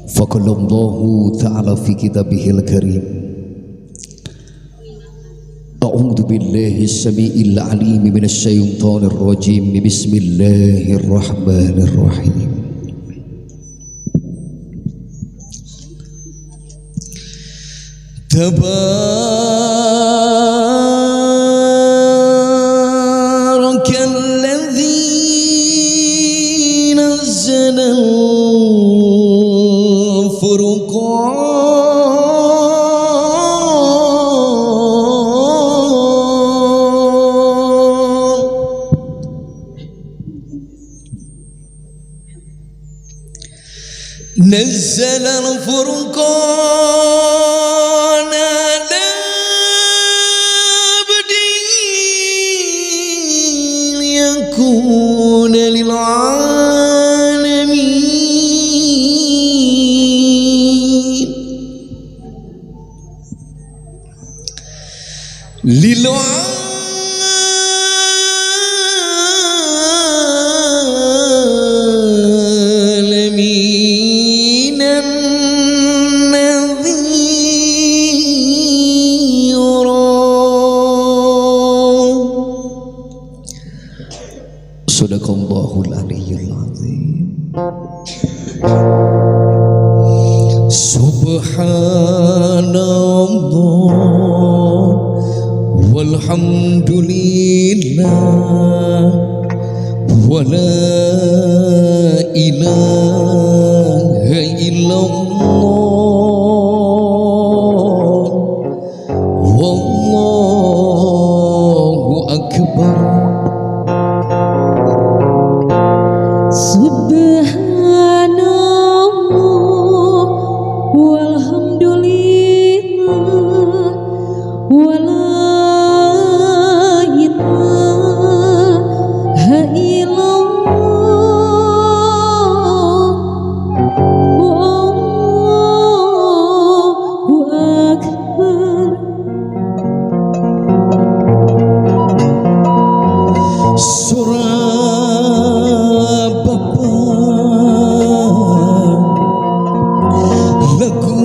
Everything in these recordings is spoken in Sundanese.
Faqala Allahu ta'ala fi kitabihil karim. A'udzu billahi as-sami'il 'alim minasy syaithanir rajim. Bismillahirrahmanirrahim. Tabarakalladzi nazzala al-furqan نزل الفرقان على عبده ليكون للعالمين للعالمين نذيرا. Sadaqallahul aliyyul azim. Subhanallah walhamdulillah wala ilaha illallah wallahu akbar. Subhanallah walhamdulillah wala ilaha illallah wallahu akbar. Surah Bapa lagu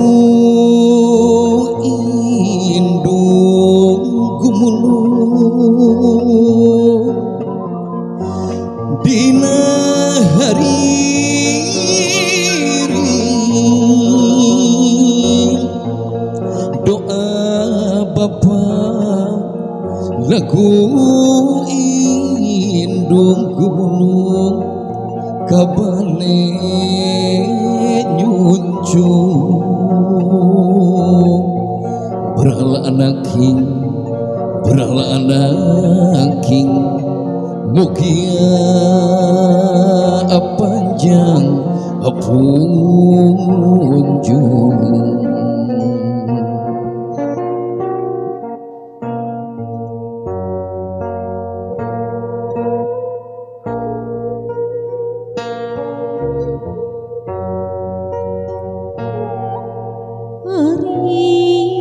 indung gumulung dina hari doa Bapa lagu indung gumulung kabale nyuncu berala anak king mugia panjang punjung. Ari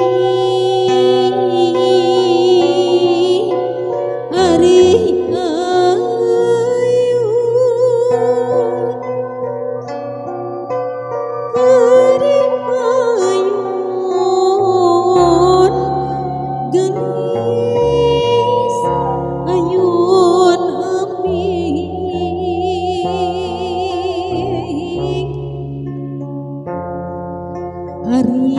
ayu ari ayun gelis ayun aming ari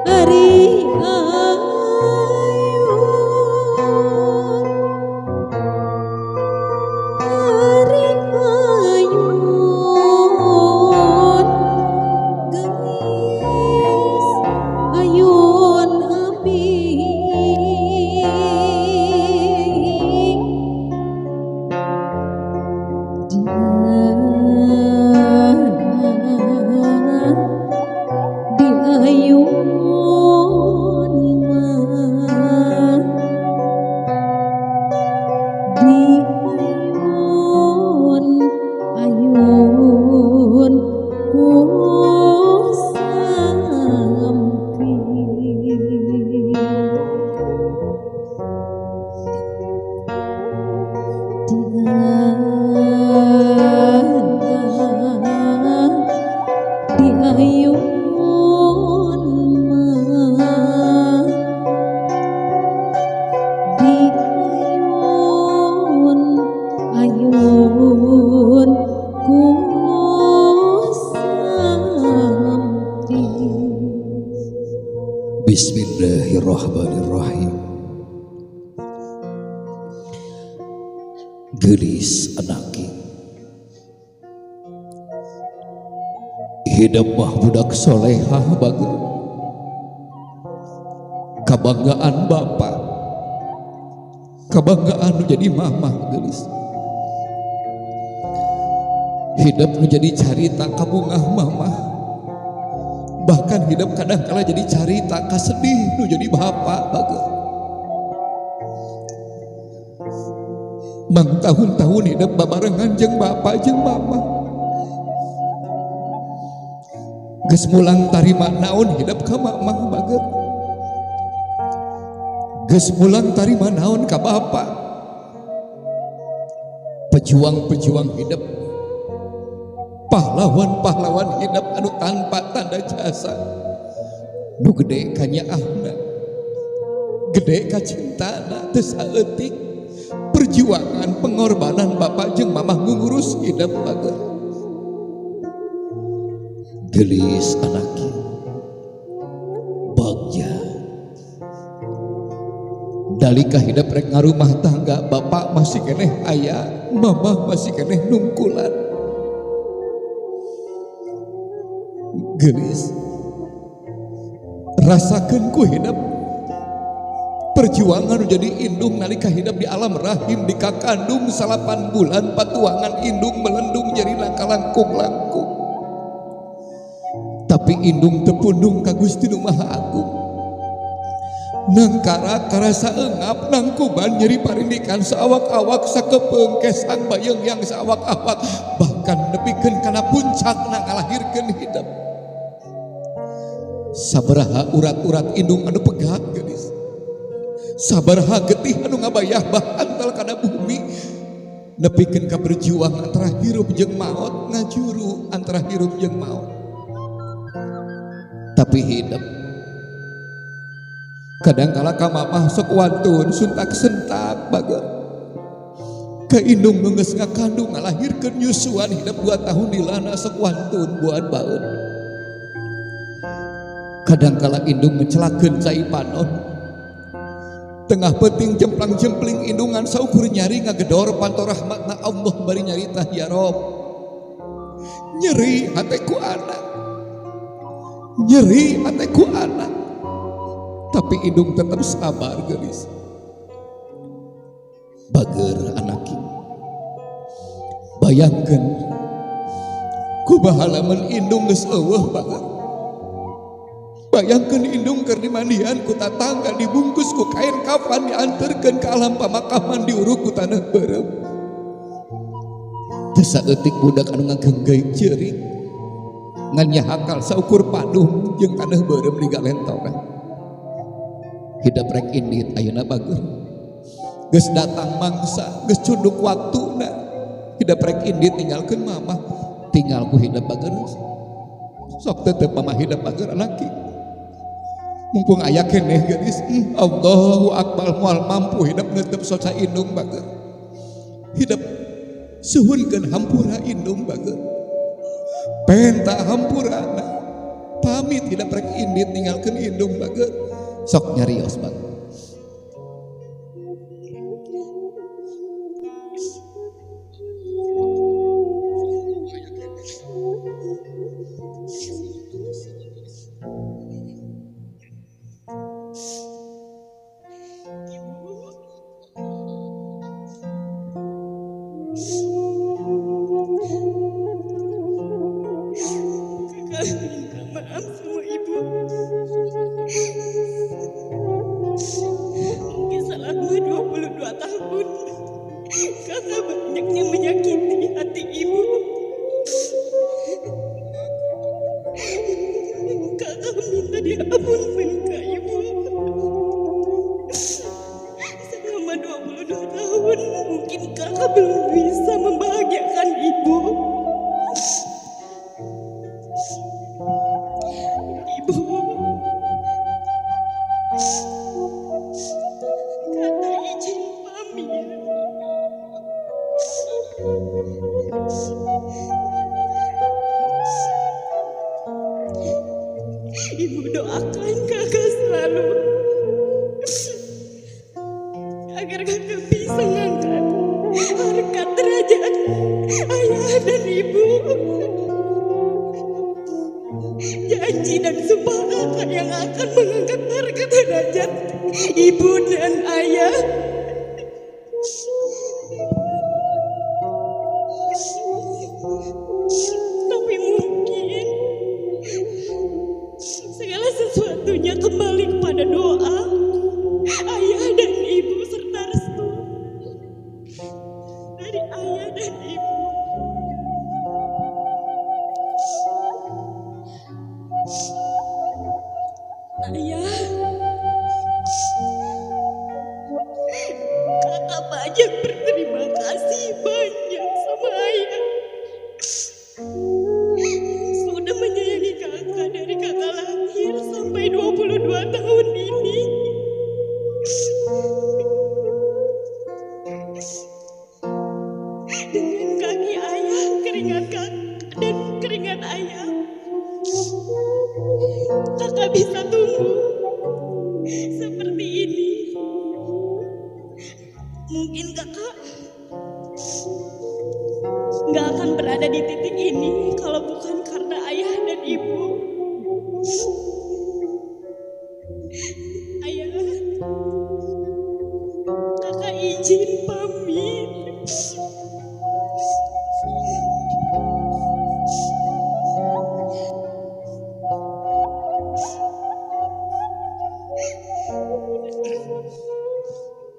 ari ayun ari ayun gelis ayun aming dina Ayun ku samti. Bismillahirrahmanirrahim. Gelis anaki, hidup mah budak solehah bagus, kabanggaan bapak, kabanggaan nu jadi mamah gelis. Hidup nu jadi carita kabungah mamah, bahkan hidup kadang kala jadi carita kasedih nu jadi bapak bagus. Mang tahun-tahun hidup babarengan jeung bapak jeung mama, geus mulang tarima naon hidup ka mamah bager, geus mulang tarima naon ka bapak. Pejuang-pejuang hidup, pahlawan-pahlawan hidup anu tanpa tanda jasa, nu gede ka nyaahna, gede ka cintana, teu saeutik perjuangan pengorbanan bapak jeung mamah ngurus hidup bager. Gelis anaki, bagja dalika hidup rek ngarumah tangga, bapak masih keneh aya, mamah masih keneh nungkulan. Gelis rasakeun ku hidup perjuangan jadi indung nalika hidup di alam rahim, di kakandung 8 bulan patuangan indung melendung nyeri langkung-langkung. Tapi indung tepundung ka Gusti Nu Maha Agung, nangkara karasa engap nangkuban nyeri parindikan saawak-awak sakepeung kesang bayeng yang saawak-awak, bahkan nepikeun kana puncak ngalahirkeun hidup. Sabaraha urat-urat indung anu pegat gelis, sabaraha getih anu ngabayah bahantal kana bumi, nepikeun ka berjuang antara hirup jeung maot, ngajuru antara hirup jeung maot. Tapi hidup kadang kala ka mamah sok wantun suntak sentak bager, ka indung nu geus ngakandung ngalahirkeun nyusuan hidup 2 tahun dilana sok wantun buat baeun. Kadang kala indung mencelakeun cai panon, tengah peting jemplang-jempling indungan saukur nyari ngagedor panto rahmatna Allah bari nyarita ya Rob, nyeri hateku anak, nyeri hateku anak. Tapi indung tetap sabar gelis. Bager anaki, bayangkeun kumaha lamun indung geus eueuh bager. Bayangkeun indung keur dimandian ku tatangga, dibungkus ku kain kafan, dianterkeun ka alam pamakaman, diuruk ku tanah beureum. Teu saeutik budak anu ngagenggeuy ceurik, ngan nyahakal saukur padum jeung tanah beureum digalentoran. Hidup rek indit ayeuna bager, geus datang mangsa, geus cunduk waktuna. Hidup rek indit tinggalkeun mamah, tinggal ku hidup bager. Sok tetep mamah hidup bager anaki, mumpung aya keneh geus. Allahu akbar, moal mampu hidup netep soca indung bager. Hidup suhunkeun hampura indung bager, penta hampurana, pamit hidup rek indit ninggalkeun indung bager. Sok nyarios bager. Kakak minta maaf sama ibu. Ibu doakan kakak selalu agar kakak bisa ngangkat harkat derajat ayah dan ibu. Janji dan sumpah kakak yang akan mengangkat harkat derajat ibu dan ayah. Tapi mungkin segala sesuatunya kembali kepada doa ayah dan ibu serta restu dari ayah dan ibu. Ayah, kakak banyak berterima kasih banyak sama ayah. Sudah menyayangi kakak dari kakak lahir sampai 22 tahun ini. Dengan kaki ayah, keringat kakak dan keringat ayah, kakak bisa tumbuh seperti ini. Mungkin kakak nggak akan berada di titik ini kalau bukan karena ayah dan ibu. Ayah, kakak izin pamit.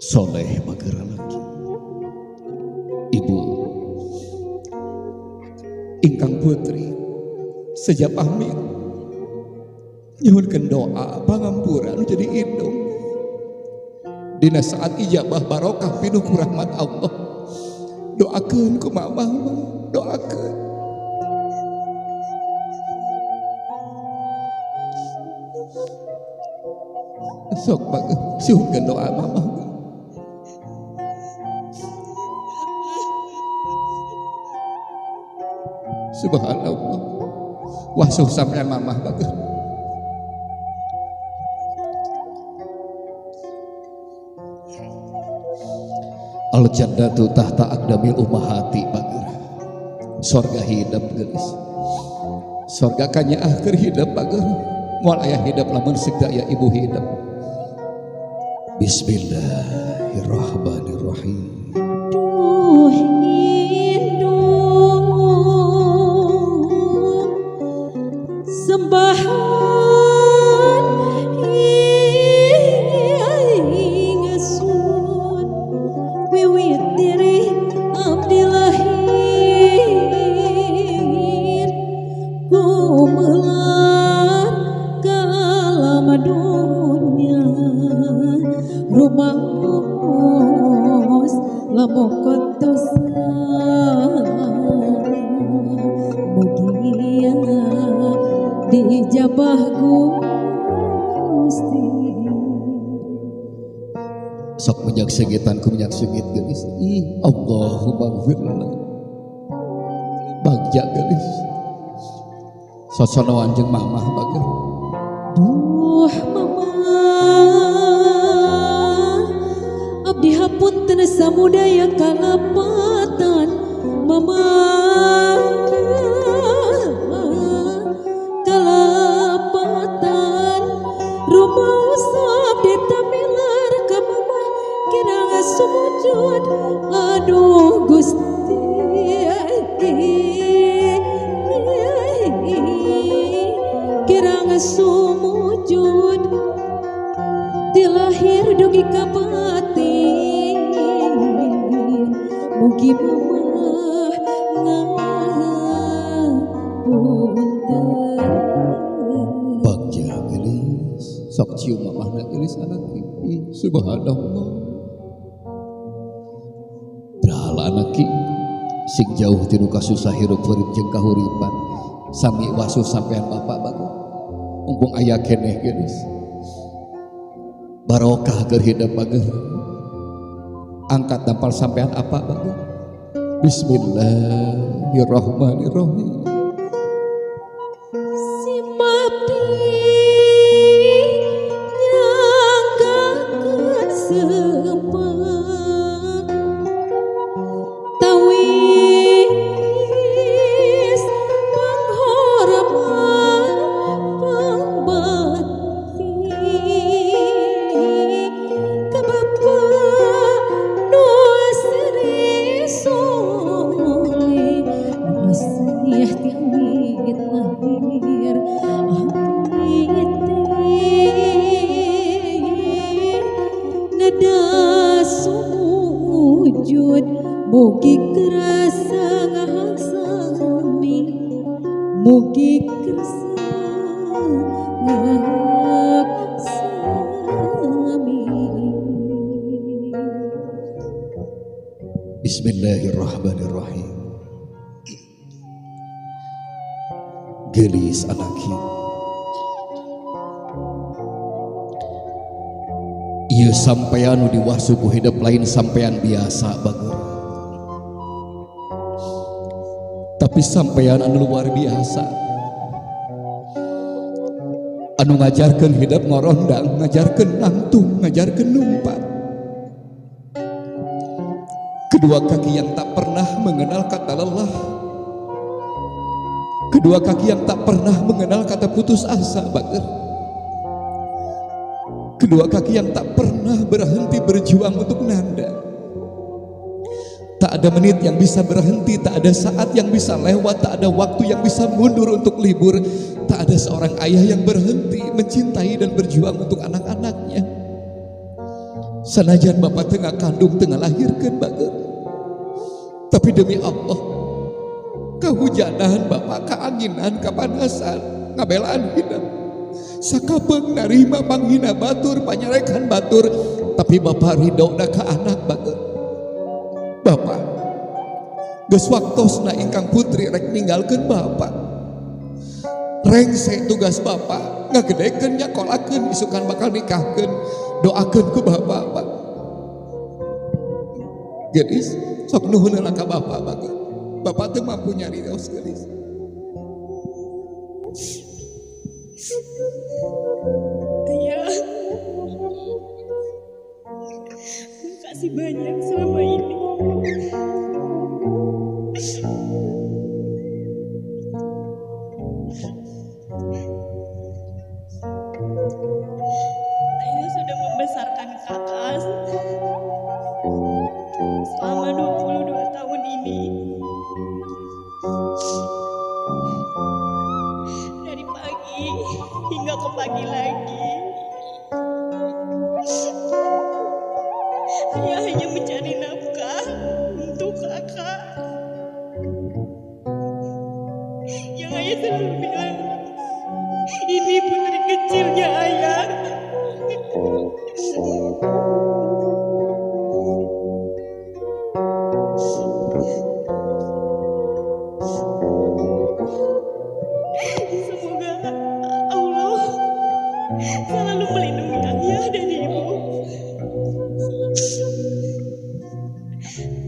Soleh bagera lagi. Ibu ingkang putri sejak pamit nyuhunkeun doa pangampura nu jadi indung. Dina saat ijabah barokah pinuh ku rahmat Allah. Doakeun ku mamah, doakeun. Sok bagus, suhunkeun doa mamah. Subhanallah. Wasuh sampean mamah bagus. Al jannatu tahta aqdamil ummahati bager. Sorga hidup geus. Sorga kanyaah keur hidup bager. Moal aya hidup lamun segaya ibu hidup. Bismillahirrahmanirrahim. Duh indung sembahan ingsun wiwit diri abdi lahir gumelar kalam dunya rumaos lamok dosa mugia diijabah Gusti. Sok minyak segitan ku minyak segit geus. Allahumma gfir lana. Bagja geus. Sosonoan jeung mamah bager. Duh mama, abdi hapunten samudaya kalapatan mama. Kalapatan rumaos abdi tamilar ka mama kirang sumujud aduh Gusti kirang sumujud dilahir dugi ka batin mugi mama ngapunten. Bagja gelis sok cium mamahna gelis anak. Subhanallah. Berhala anak sing jauh tinu kasusah hirup urip jeung kahuripan sami wasuh sampean bapak bagus mumpung aya keneh geus barokah keur hidup bagus angkat dampal sampean apa bagus Bismillahirrahmanirrahim. Simabdi nyanggakeun seumpah tawis panghormat pangbakti ka Bapa nu asri soleh masih tiawit lahir abdi teh nada sujud mugi kerasa ngahaksami mugi kerasa ngahaksami. Bismillahirrahmanirrahim. Gelis anak ieu sampean nu diwasu ku hidup lain sampean biasa bager, tapi sampean anu luar biasa, anu ngajarkeun hidup ngorondang, ngajarkeun nangtung, ngajarkeun numpat. Kedua kaki yang tak pernah mengenal kata lelah, kedua kaki yang tak pernah mengenal kata putus asa bager, kedua kaki yang tak pernah berhenti berjuang untuk Nanda. Tak ada menit yang bisa berhenti, tak ada saat yang bisa lewat, tak ada waktu yang bisa mundur untuk libur. Tak ada seorang ayah yang berhenti mencintai dan berjuang untuk anak-anaknya. Sanajan bapak tengah kandung, tengah lahirkan bager, tapi demi Allah, kehujanan bapak, keanginan, kepanasan, ngabelaan hidup, sakapeung narima panghina batur, panyarekan batur, tapi bapak ridho da ka anak bager. Bapak geus waktosna ingkang putri rek ninggalkeun bapak. Rengse tugas bapak ngagedekeun, nyakolakeun, isukan bakal nikahkeun. Doakeun ku bapak, Pak. Gelis sok nuhun heula ka bapak bager. Bapak teu mampu nyarios gelis. Ayah, makasih banyak selama ini. Ayah sudah membesarkan kakak selama 22 tahun ini. Dari pagi hingga ke pagi lagi. Ayah hanya mencari nafkah untuk kakak. Yang ayah selalu bilang, ini putri kecilnya ayah. Semoga Allah selalu melindungi ayah dan ibu.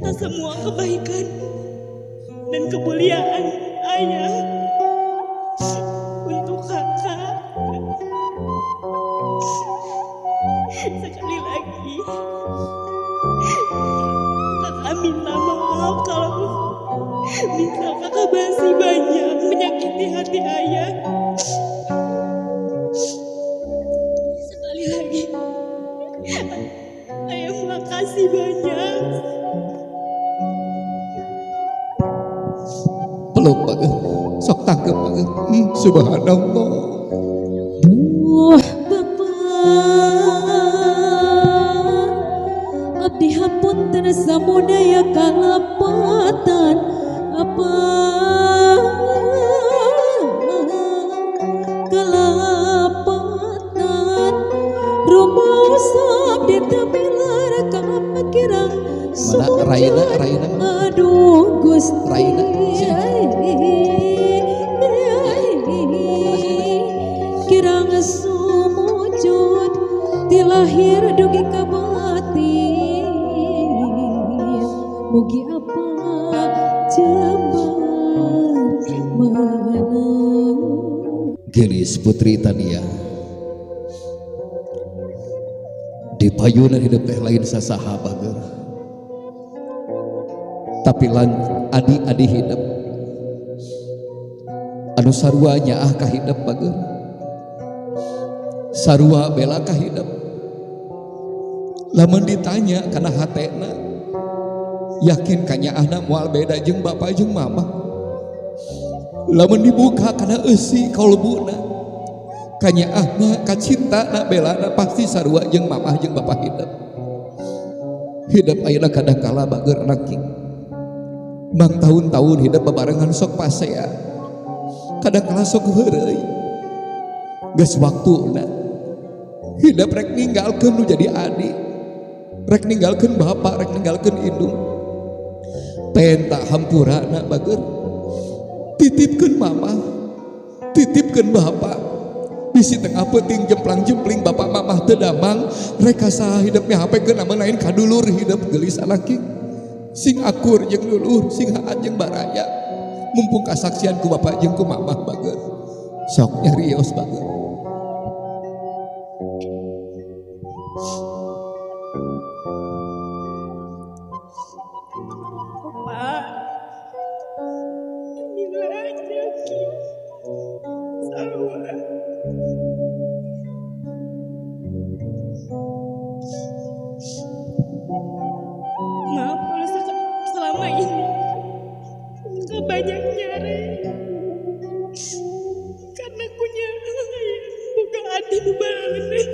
Tak semua kebaikan dan kemuliaan ayah untuk kakak. Sekali lagi, kakak minta maaf kalau misal kakak masih banyak menyakiti hati ayah. Sekali lagi, ayah makasih banyak. Peluk bager, sok tangkep bager. Subhanallah. Duh bapak, abdi hapunten samudaya kalepatan apa kalepatan rumus abdi teu milar kapikiran. Mana Raina, Raina? Aduh Gusti. Raina, sini. Geulis Putri Tania di payunan hidup teh lain sasaha bager, tapi lan adi-adi hidup anu sarua nyaah ka hidup bager, sarua bela ka hidup. Lamun ditanya kana hatena, yakin kanyaahna moal beda jeung bapak jeung mama. Lamun dibuka kana eusi kalbuna, kanyaahna kacintana belana pasti sarua jeung mamah jeung bapak hidup. Hidup ayeuna kadang kala bager anak bang tahun-tahun hidup babarengan sok pasea, kadang kala sok heureuy. Geus waktuna hidup rek ninggalkeun nu jadi adik, rek ninggalkeun bapak, rek ninggalkeun indung. Penta hampurana bager, titipkeun mama, titipkeun bapak. Bisi tengah peuting jemplang-jempling bapak mamah teu damang, rek ka saha hidup mihapekeun amun lain ka dulur hidup geulis anak. Sing akur jeung dulur, sing haat jeung baraya. Mumpung kasaksian ku bapak jeung ku mamah bager. Sok nyarios bager. Pak, inilah Jaki Salwa. Maaf kalau selama ini kakak banyak nyari karena punya buka hati bareng.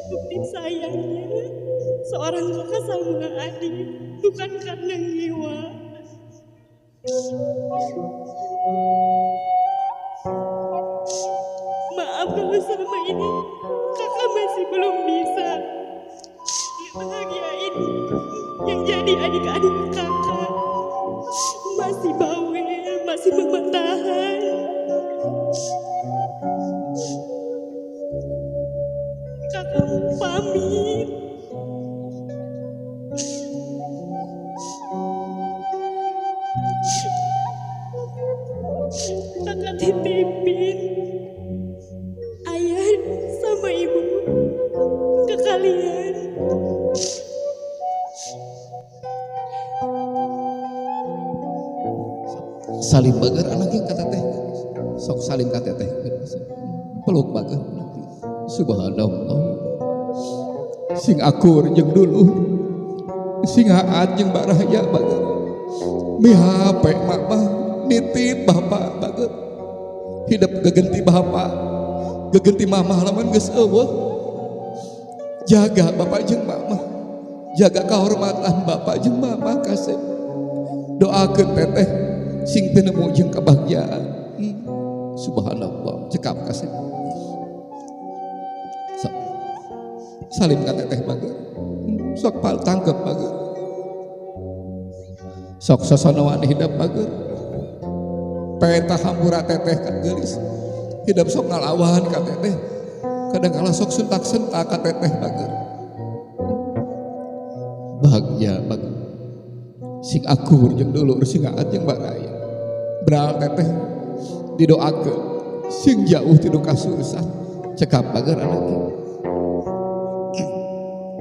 Bukti sayangnya seorang kakak sama adik bukan karena ngiwa. Maaf kalau selama ini kakak masih belum bisa ngebahagiain yang jadi adik-adik kakak. Masih bawel, masih mempertahan. Kakak mau pamit. Kakak titipin ayah sama ibu ke kalian. Salim bager anaknya kata teh, sok salim kata teh, peluk bager. Subhanallah, sing akur jeung dulur, sing haat jeung baraya bager. Mihape mama nitip bapak bager, hidup gegenti bapak, gegenti mama lamun geus eueuh. Jaga bapak jeung mama, jaga kehormatan bapak jeung mama kasih. Doakeun teteh sing teu nemu jeung kebahagiaan. Subhanallah, cekap kasih. Sok salim ka teteh bager, sok pal tangkep bager, sok sosonoan hidup bager. Peta hampura teteh kan geulis, hidup sok ngalawan ka teteh, kadang kala sok sentak-sentak ka teteh bager. Bahagia bager, sing akur jeung dulur, sing aat jeung baraya. Bral teteh didoakeun sing jauh ti nu kasusah. Cekap bager anak.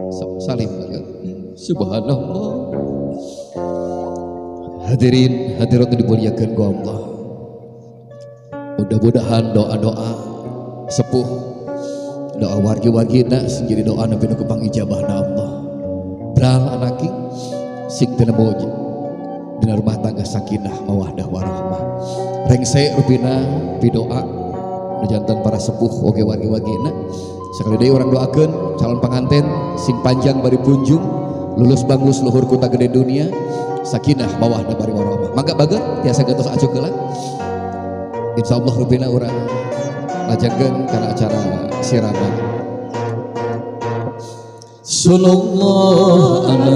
Sok salim bager. Subhanallah. Hadirin hadirat dimuliakan ku Allah. Mudah-mudahan doa-doa sepuh, doa wargi-wargina sing jadi doa nabi nu pangijabahna Allah. Bral anaki sing teu nemu dina rumah tangga sakinah mawaddah warahmah. Rengse rupina pidoa nu janten para sepuh oge wargi-wargina. Sekali deui urang doakeun calon panganten sing panjang bari punjung, lulus banglus luhur kuta gede dunia, sakinah mawaddah bari warahmah. Mangga bager tiasa gentos acuk heula. Insyaallah rupina urang lajengkeun kana acara siraman. Sallallahu ala